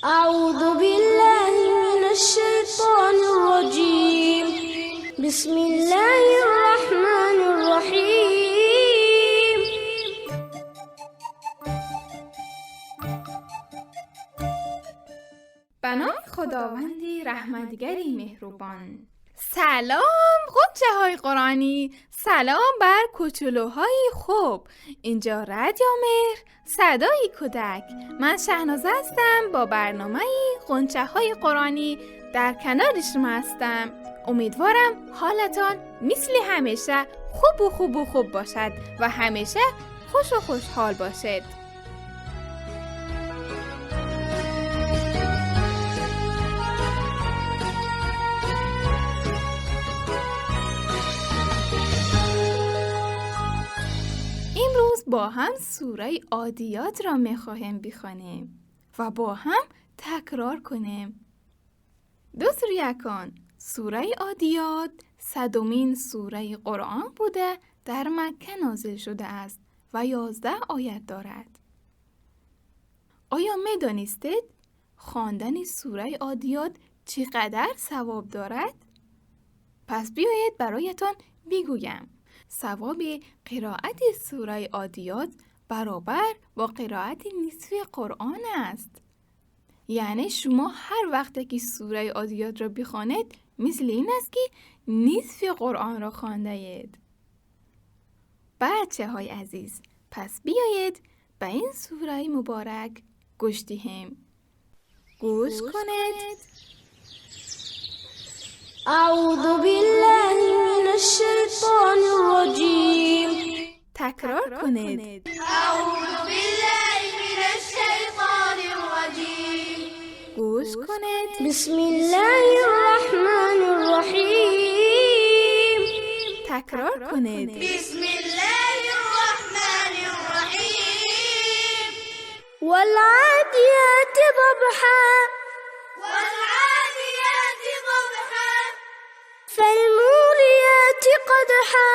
أعوذ بالله من الشيطان الرجيم. بسم الله الرحمن الرحيم. به نام خداوندی رحمتگری مهربان. سلام غنچه های قرآنی، سلام بر کوچولوهای خوب. اینجا رادیو مهر، صدای کودک. من شهناز هستم با برنامه غنچه های قرآنی در کنار شما هستم. امیدوارم حالتان مثل همیشه خوب و خوب و خوب باشد و همیشه خوش و خوشحال باشد. امروز با هم سوره عادیات را میخواهیم بخوانیم و با هم تکرار کنیم. دوست ریاکان، سوره عادیات 100مین سوره قرآن بوده، در مکه نازل شده است و 11 آیت دارد. آیا میدانستید خواندن سوره عادیات چقدر ثواب دارد؟ پس بیایید برایتان بگویم. ثواب قرائت سوره عادیات برابر با قرائت نصف قرآن است. یعنی شما هر وقت که سوره عادیات را بخوانید مثل این است که نصف قرآن را خوانده اید. بچه های عزیز، پس بیایید به این سوره مبارک گوش دهیم. گوش کنید. اعوذ بالله من الشیطان الرجیم. تکرار کنید. اعوذ بالله من الشیطان الرجیم. گوش کنید. بسم الله الرحمن الرحیم. تکرار کنید. بسم الله الرحمن الرحیم. والعادیات ضبحا. والعادیات ضبحا. فالموریات قدحا.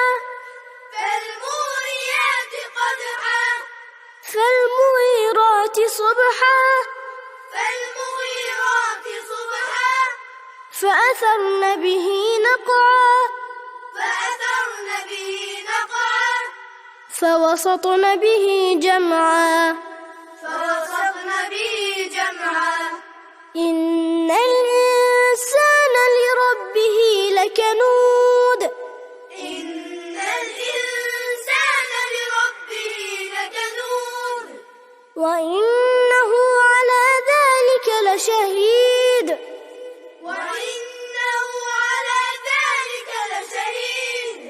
فالموریات قدحا. فالمغیرات صبحا. فالمغیرات صبحا. فأثرن به نقعا. فأثرن به نقعا. فوسطن به جمعا. فوسطن به جمعا. إن الإنسان لربه لكنود. إن الإنسان لربه لكنود. وإنه على ذلك لشهيد. وإنه على ذلك لشهيد.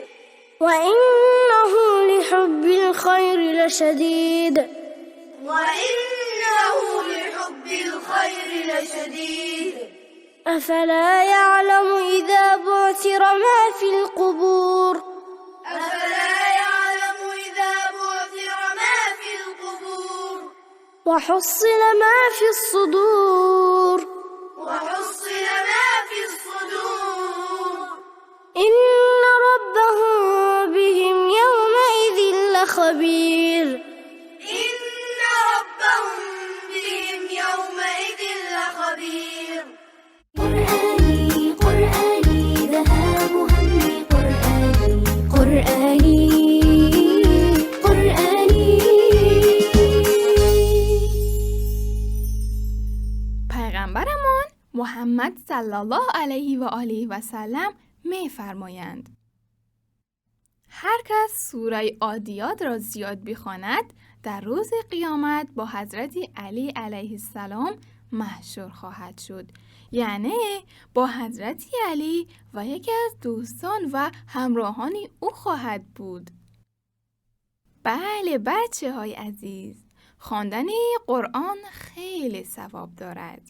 وإنه لحب الخير لشديد. وإنه لحب الخير لشديد. أفلا يعلم إذا بعثر ما في القبور. أفلا يعلم إذا بعثر ما في القبور. وحصل ما في الصدور. وحصل ما في الصدور. إن ربهم بهم يومئذ لخبير. إن ربهم بهم يومئذ لخبير. قرآني قرآني ذهاب همي قرآني قرآني قرآني. پیغمبرمان محمد صلی الله علیه و آله و سلم می فرمایند هر کس سوره عادیات را زیاد بخواند در روز قیامت با حضرت علی علیه السلام محشور خواهد شد. یعنی با حضرت علی و یکی از دوستان و همراهان او خواهد بود. بله بچه های عزیز، خواندن قرآن خیلی ثواب دارد.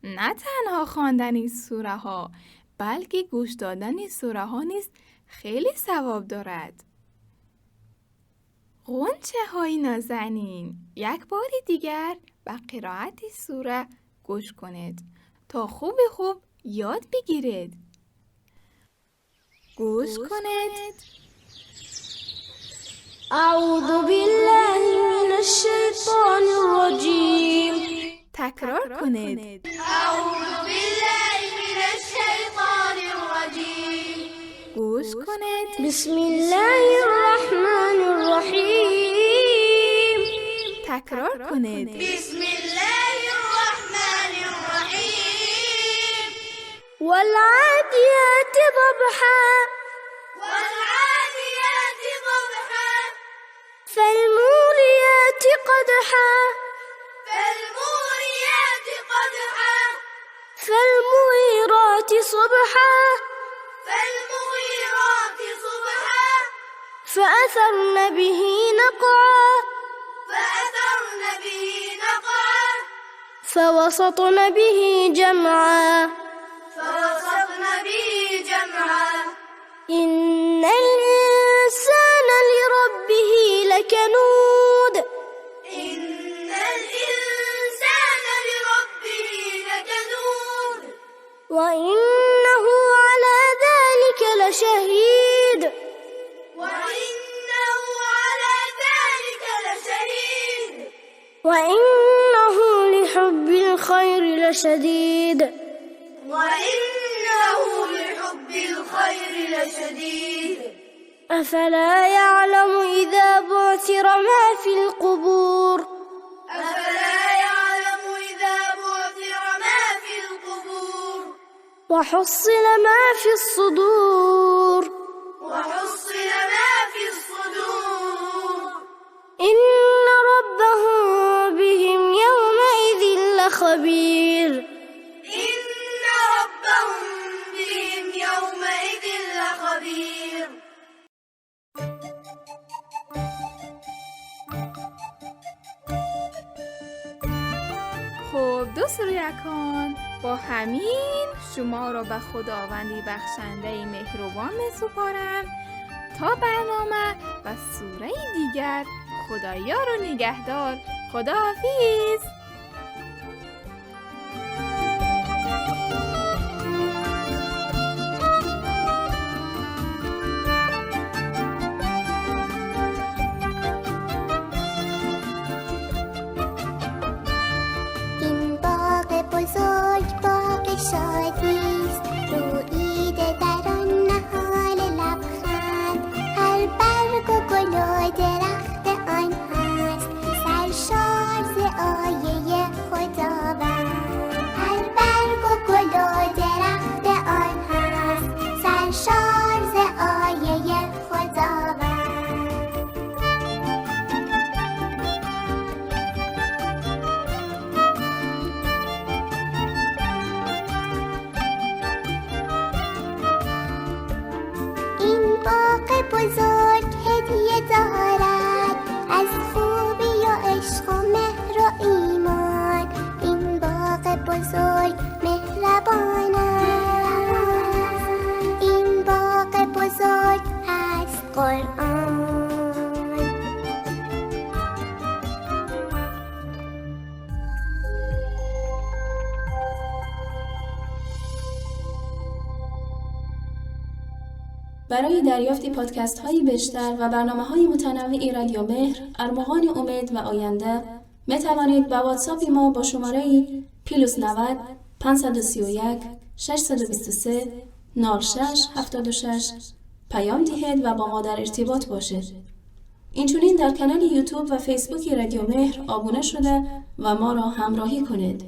نه تنها خواندن سوره ها، بلکه گوش دادن سوره ها نیز خیلی ثواب دارد. غنچه های نازنین، یک بار دیگر به قرائت سوره گوش کنید تا خوب خوب یاد بگیرید. گوش کنید. اعوذ بالله من الشیطان الرجیم. تکرار تکرار کنید. اعوذ بالله من الشیطان الرجیم. گوش کنید. بسم الله الرحمن الرحیم. تکرار کنید. بسم الله الرحمن الرحیم. والعادیات ضبحا. والعادیات ضبحا. فالموریات قدحا. فالموریات قدحا. فالمغیرات صبحا. فالمغیرات صبحا. فأثرن به نقعا. فأثرن به نقعا. فوسطن به جمعا. فوسطن به جمعا. إن الإنسان لربه لكنود. إن الإنسان لربه لكنود. وإنه على ذلك لشهيد. وإنه على ذلك لشهيد. وإنه لحب الخير لشديد. وإنه لحب الخير لشديد. أفلا يعلم إذا بعثر ما في القبور. أفلا يعلم إذا بعثر ما في القبور. وحصل ما في الصدور. وحصل ما في الصدور. إن ربهم بهم يومئذ لخبير. إن ربهم بهم يومئذ لخبير. خب دوست ریاکان، با همین شما را به خداوندی بخشنده مهربان می سپارم تا برنامه و سوره دیگر. خدایا رو نگهدار. خداحافظ. این باغ بزرگ باغ شادیست، روییده در آن نهال لبخند. هر برگ و گل و درخت آن هست سرشار ز آیه خداوند. هر برگ و گل و درخت آن هست سرشار ز آیه خداوند. این باغ بزرگ هدیه دارد از خوبی و عشق و مهر و ایمان. این باغ بزرگ مهربان است. این باغ بزرگ هست قرآن. برای دریافت پادکست های بیشتر و برنامه های متنوع رادیو مهر، ارمغان امید و آینده می توانید با واتساپ ما با شماره +90 531 623 06 76 پیام دهید و با ما در ارتباط باشید. اینچنین در کانال یوتیوب و فیسبوک رادیو مهر آبونه شده و ما را همراهی کنید.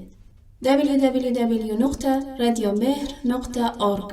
www.radiomehr.org